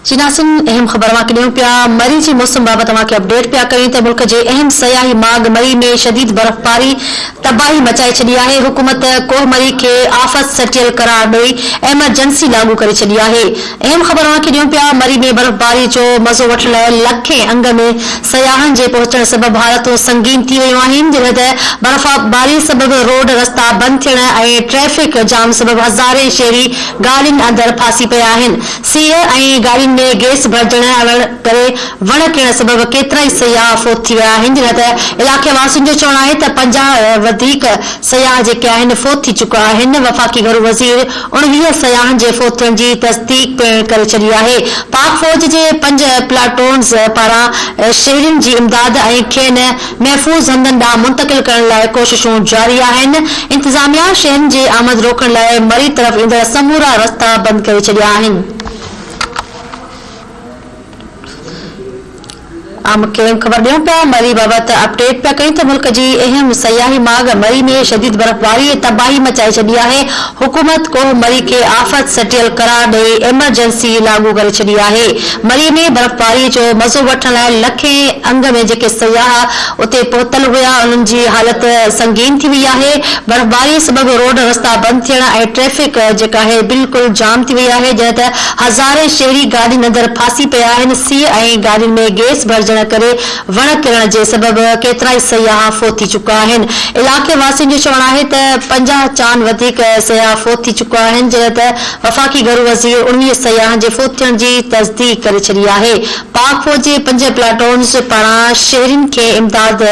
چيناسين اهم خبر اوهان کي ڏيون پيا، مري جي موسم بابت اوهان کي اپڊيٽ پيا ڪيون ته ملڪ جي اهم سياحي ماڳ مري ۾ شديد برفباري تباهي مچائي ڇڏي آهي، حڪومت ڪوهه مري کي آفت سٽيل قرار ڏئي ايمرجنسي لاڳو ڪري ڇڏي آهي. اهم خبر اوهان کي ڏيون پيا، مري ۾ برفباري جو مزو وٺڻ لاء لکين انگ ۾ سياحن جي پهچڻ سبب حالتون سنگين ٿي ويون آهن، جڏهن ته برفباري سبب روڊ رستا بند ٿيڻ ۽ ٽريفڪ جام سبب هزارين شهري گاڏين اندر ڦاسي پيا آهن. سيء ۽ گاڏين ۾ گئس ڀرجڻ ڪري وڻ ڪرڻ سبب ڪيترائي سياح فوت ٿي ويا آهن جڏهن ته علائقي واسين جو چوڻ آهي ته 50 وڌيڪ سياح جيڪي آهن فوت ٿي چڪا آهن وفاقي گهرو وزير 19 سياحن جي فوت ٿيڻ جي تصديق پڻ ڪري ڇڏي آهي پاڪ فوج جي پنج پلاٽونز پاران شهرين جي امداد ۽ کين محفوظ هنڌن ڏانهن منتقل ڪرڻ لاء ڪوششون جاري آهن، انتظاميا شين جي آمد روڪڻ لاء مري طرف ايندڙ سمورا رستا بند ڪري ڇڏيا آهن. عام کي اهم خبر ڏيون پيا، مري بابت اپڊيٽ پيا ڪيون ته ملڪ جي اهم سياحي ماڳ مري ۾ شديد برفباري تباهي مچائي ڇڏي آهي، حڪومت ڪوهه مري کي آفت سٽيل قرار ڏئي ايمرجنسي لاڳو ڪري ڇڏي آهي. مري ۾ برفباري جو مزو وٺڻ لاء لکين انگ ۾ جيڪي سياح اتي پهتل هيا انهن جي حالت سنگين ٿي وئي آهي. برفباري سبب روڊ رستا بند ٿيڻ ۽ ٽريفڪ جيڪا آهي بلڪل جام ٿي وئي آهي جڏهن ته هزارين شهري گاڏين اندر ڦاسي پيا آهن. سيء ۽ گاڏين ۾ گئس ڀرجڻ ڪري وڻ ڪرڻ جي سبب ڪيترائي سياح فوت ٿي چڪا آهن. علائقي واسين جو چوڻ آهي ته 50 چان وڌيڪ سياح فوت ٿي چڪا آهن جڏهن ته وفاقي گهرو وزير 19 سياحن جي فوت ٿيڻ جي تصديق ڪري ڇڏي آهي. پاڪ فوج جي پنج پلاٽونز پاران شهرين کي امداد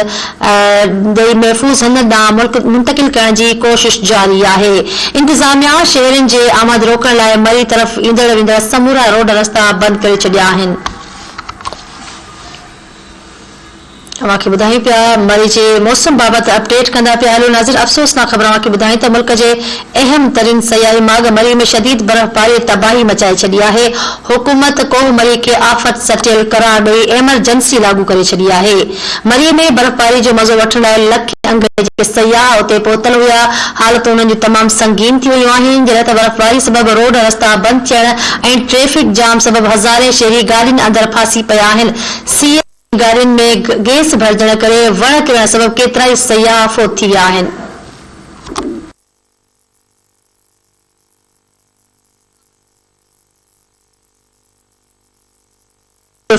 ڏئي محفوظ هنڌن ڏانهن منتقل ڪرڻ جي ڪوشش جاري آهي. انتظاميا شهرين جي آمد روڪڻ لاء مري طرف ايندڙ ويندڙ سمورا روڊ رستا بند ڪري ڇڏيا آهن. اوهان کي ٻڌايون پيا مري جي موسم بابت اپڊيٽ ڪندا پيا هلون ناظرين افسوسناڪ خبر اوهان کي ٻڌايون ته ملڪ جي اهم ترين سياحي ماڳ مري ۾ شديد برفباري تباهي مچائي ڇڏي آهي حڪومت ڪوهه مري کي آفت سٽيل قرار ڏئي ايمرجنسي لاڳو ڪري ڇڏي آهي مري ۾ برفباري جو مزو وٺڻ لاء لکين انگ ۾ جيڪي سياح اتي پهتل هيا حالتون انهن جون تمام سنگين ٿي ويون آهن جڏهن ته برفباري سبب روڊ رستا بند ٿيڻ ۽ ٽريفڪ جام سبب هزارين شهري گاڏين اندر ڦاسي پيا آهن سيء گاڏين ۾ گئس ڀرجڻ ڪري وڻ ڪرڻ سبب ڪيترائي سياح فوت ٿي ويا آهن.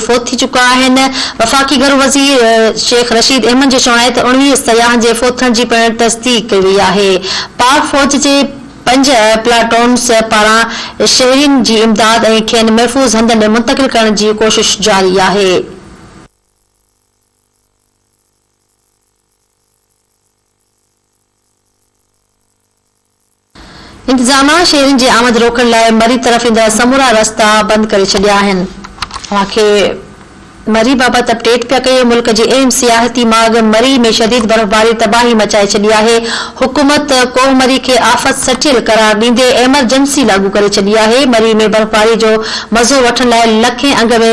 فوت ٿي چڪا آهن. وفاقي گهرو وزير شيخ رشيد احمد جو چوڻ آهي ته 19 سياحن جي فوت ٿيڻ جي پڻ تصديق ڪئي وئي آهي. پاڪ فوج جي پنج پلاٽونز پاران شهرين جي امداد ۽ کين محفوظ هنڌن ڏي منتقل ڪرڻ جي ڪوشش جاري آهي. انتظاميا شهرين جي آمد روڪڻ لاء مري طرف ايندڙ سمورا رستا بند ڪري ڇڏيا آهن. اوهان کي مري بابت اپڊيٽ پيا ڪيون، ملڪ جي اهم سياحتي ماڳ مري ۾ شديد برفباري تباهي مچائي ڇڏي آهي، حڪومت ڪوهه مري کي آفت سٽيل قرار ڏيندي ايمرجنسي لاڳو ڪري ڇڏي آهي، مري ۾ برفباري جو مزو وٺڻ لاء لکين انگ ۾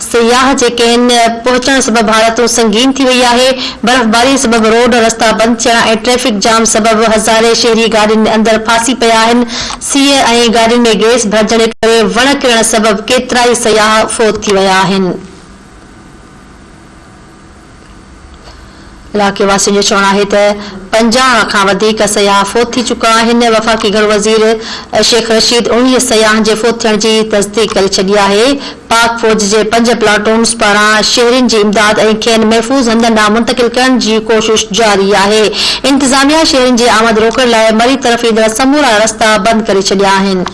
سياح جي ڪين پهچڻ سبب حالتون سنگين ٿي وئي آهي، برفباري سبب روڊ رستا بند ٿيڻ ۽ ٽريفڪ جام سبب هزارين شهري گاڏين اندر ڦاسي پيا آهن، سيء ۽ گاڏين ۾ گئس ڀرجڻ ڪري وڻ ڪرڻ سبب ڪيترائي سياح فوت ٿي ويا آهن. علائقي واسين جو چوڻ آهي ته 50 کان وڌيڪ سياح فوت ٿي چڪا آهن. وفاقي گهرو وزير شيخ رشيد 19 سياحن جي فوت ٿيڻ جي تصديق ڪري ڇڏي آهي. پاڪ فوج جي پنج پلاٽونز پاران شهرين جي امداد ۽ کين محفوظ هنڌن ڏانهن منتقل ڪرڻ جي ڪوشش جاري آهي. انتظاميا شهرين جي آمد روڪڻ لاء مري طرف ايندڙ سمورا رستا بند ڪري ڇڏيا آهن.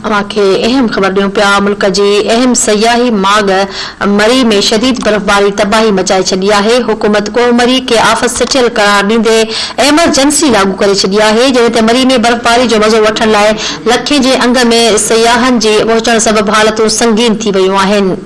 اوهان کي اهم خبر ڏيون پيا ملڪ جي اهم سياحي ماڳ مري ۾ شديد برفباري تباهي مچائي ڇڏي آهي، حڪومت ڪوهه مري کي آفت سٽيل قرار ڏيندي ايمرجنسي لاڳو ڪري ڇڏي آهي، جڏهن ته مري ۾ برفباري جو مزو وٺڻ لاء لکين جي انگ ۾ سياحن جي پهچڻ سبب حالتون سنگين ٿي ويون آهن.